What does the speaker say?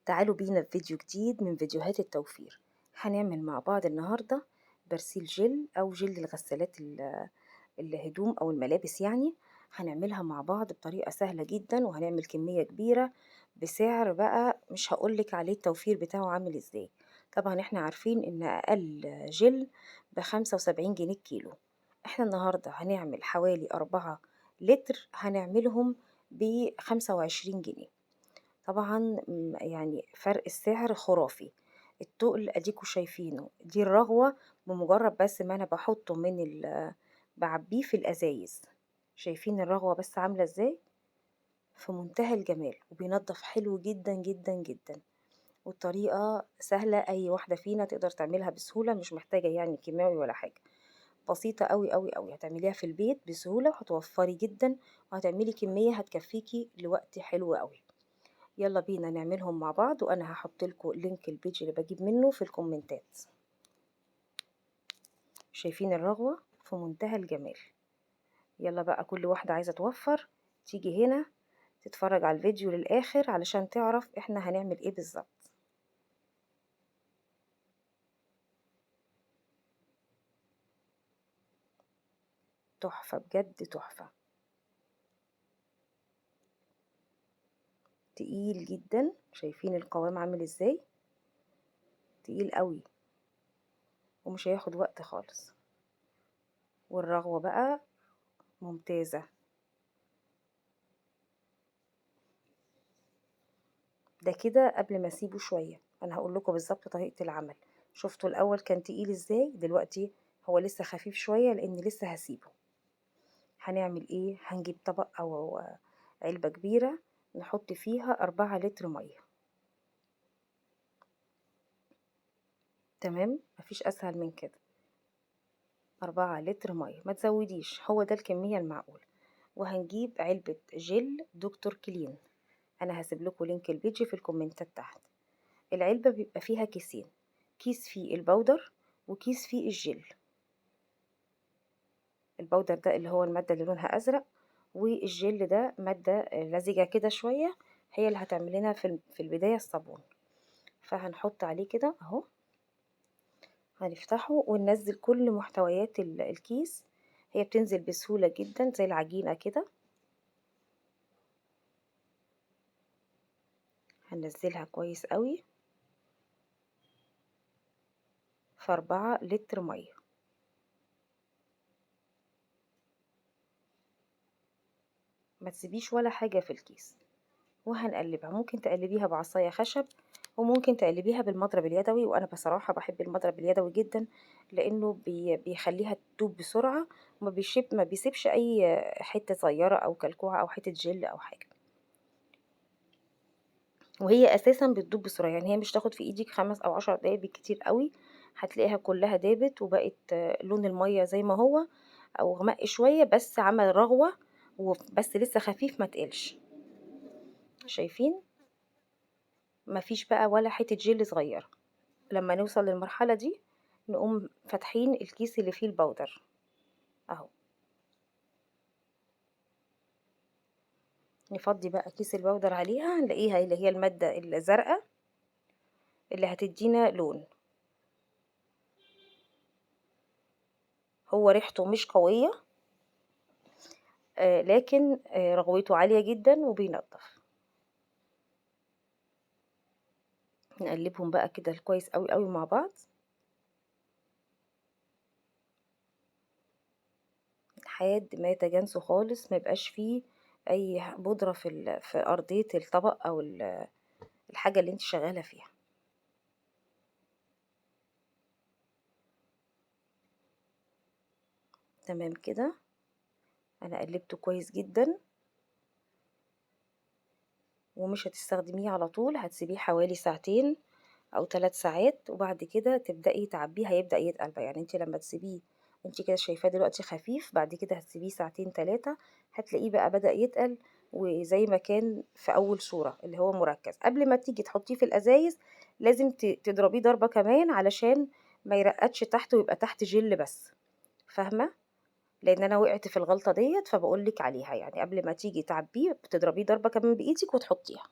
تعالوا بينا في فيديو جديد من فيديوهات التوفير. هنعمل مع بعض النهاردة برسيل جل أو جل الغسالات الهدوم أو الملابس، يعني هنعملها مع بعض بطريقة سهلة جدا، وهنعمل كمية كبيرة بسعر بقى مش هقولك عليه التوفير بتاعه عامل ازاي. طبعا احنا عارفين ان اقل جل ب75 جنيه الكيلو. احنا النهاردة هنعمل حوالي 4 لتر، هنعملهم ب25 جنيه. طبعا يعني فرق السعر خرافي. التقل اديكوا شايفينه، دي الرغوة بمجرد بس ما انا بحطه من بعبيه في الازايز، شايفين الرغوة بس عاملة ازاي؟ في منتهى الجمال، وبينظف حلو جدا جدا جدا. والطريقة سهلة، اي واحدة فينا تقدر تعملها بسهولة، مش محتاجة يعني كيماوي ولا حاجة، بسيطة قوي قوي قوي. هتعمليها في البيت بسهولة وهتوفري جدا، وهتعملي كمية هتكفيكي لوقت حلو قوي. يلا بينا نعملهم مع بعض، وانا هحط لكم link ال page اللي بجيب منه في الكومنتات. شايفين الرغوة في منتهى الجمال. يلا بقى كل واحدة عايزة توفر تيجي هنا تتفرج على الفيديو للآخر علشان تعرف احنا هنعمل ايه بالظبط. تحفة بجد، تحفة، تقيل جدا. شايفين القوام عامل ازاي؟ تقيل قوي ومش هياخد وقت خالص. والرغوة بقى ممتازة. ده كده قبل ما اسيبه شوية، انا هقول لكم بالظبط طريقة العمل. شفتوا الاول كان تقيل ازاي؟ دلوقتي هو لسه خفيف شوية لان لسه هسيبه. هنعمل ايه؟ هنجيب طبق او علبة كبيرة نحط فيها 4 لتر مية. تمام، مفيش اسهل من كده. 4 لتر مية، ما تزوديش، هو ده الكمية المعقولة. وهنجيب علبة جل دكتور كلين، انا هسيب لكم link ال page في الكومنتات تحت. العلبة بيبقى فيها كيسين، كيس فيه ال powder وكيس فيه الجل. ال powder ده اللي هو المادة اللي لونها ازرق، والجل ده مادة لزجة كده شوية، هي اللي هتعمل لنا في البداية الصابون. فهنحط عليه كده اهو، هنفتحه وننزل كل محتويات الكيس. هي بتنزل بسهولة جدا زي العجينة كده. هننزلها كويس قوي في 4 لتر مية. ما تسيبيش ولا حاجة في الكيس. وهنقلبها، ممكن تقلبيها بعصاية خشب وممكن تقلبيها بالمضرب اليدوي، وانا بصراحة بحب المضرب اليدوي جدا لانه بيخليها تدوب بسرعة، وما ما بيسيبش اي حتة صغيرة او كلكوعة او حتة جل او حاجة. وهي اساسا بتدوب بسرعة، يعني هي مش تاخد في ايدك 5 او 10 دقايق بالكتير قوي، هتلاقيها كلها دابت وبقت لون المية زي ما هو او غمق شوية، بس عمل رغوة بس لسه خفيف ما تقلش. شايفين؟ مفيش بقى ولا حتة جل صغيرة. لما نوصل للمرحلة دي نقوم فاتحين الكيس اللي فيه ال powder اهو، نفضي بقى كيس ال powder عليها، هنلاقيها اللي هي المادة الزرقاء اللي هتدينا لون. هو ريحته مش قوية، لكن رغوته عالية جدا وبينظف. نقلبهم بقى كده كويس قوي قوي مع بعض لحد ما يتجانسوا خالص، ما يبقاش فيه اي بودرة في ارضية الطبق او الحاجة اللي انت شغالة فيها. تمام كده، انا قلبته كويس جدا. ومش هتستخدميه على طول، هتسيبيه حوالي ساعتين او 3 ساعات، وبعد كده تبدأي تعبيه، هيبدأ يتقل بقى. يعني انت لما تسيبيه، انت كده شايفاه دلوقتي خفيف، بعد كده هتسيبيه ساعتين 3 هتلاقيه بقى بدأ يتقل، وزي ما كان في اول صورة اللي هو مركز. قبل ما تيجي تحطيه في الازايز لازم تضربيه ضربة كمان علشان ما يرقدش تحت ويبقى تحت جل بس، فاهمة؟ لان انا وقعت في الغلطة ديت فبقول لك عليها. يعني قبل ما تيجي تعبيه بتضربيه ضربة كمان بايدك وتحطيها.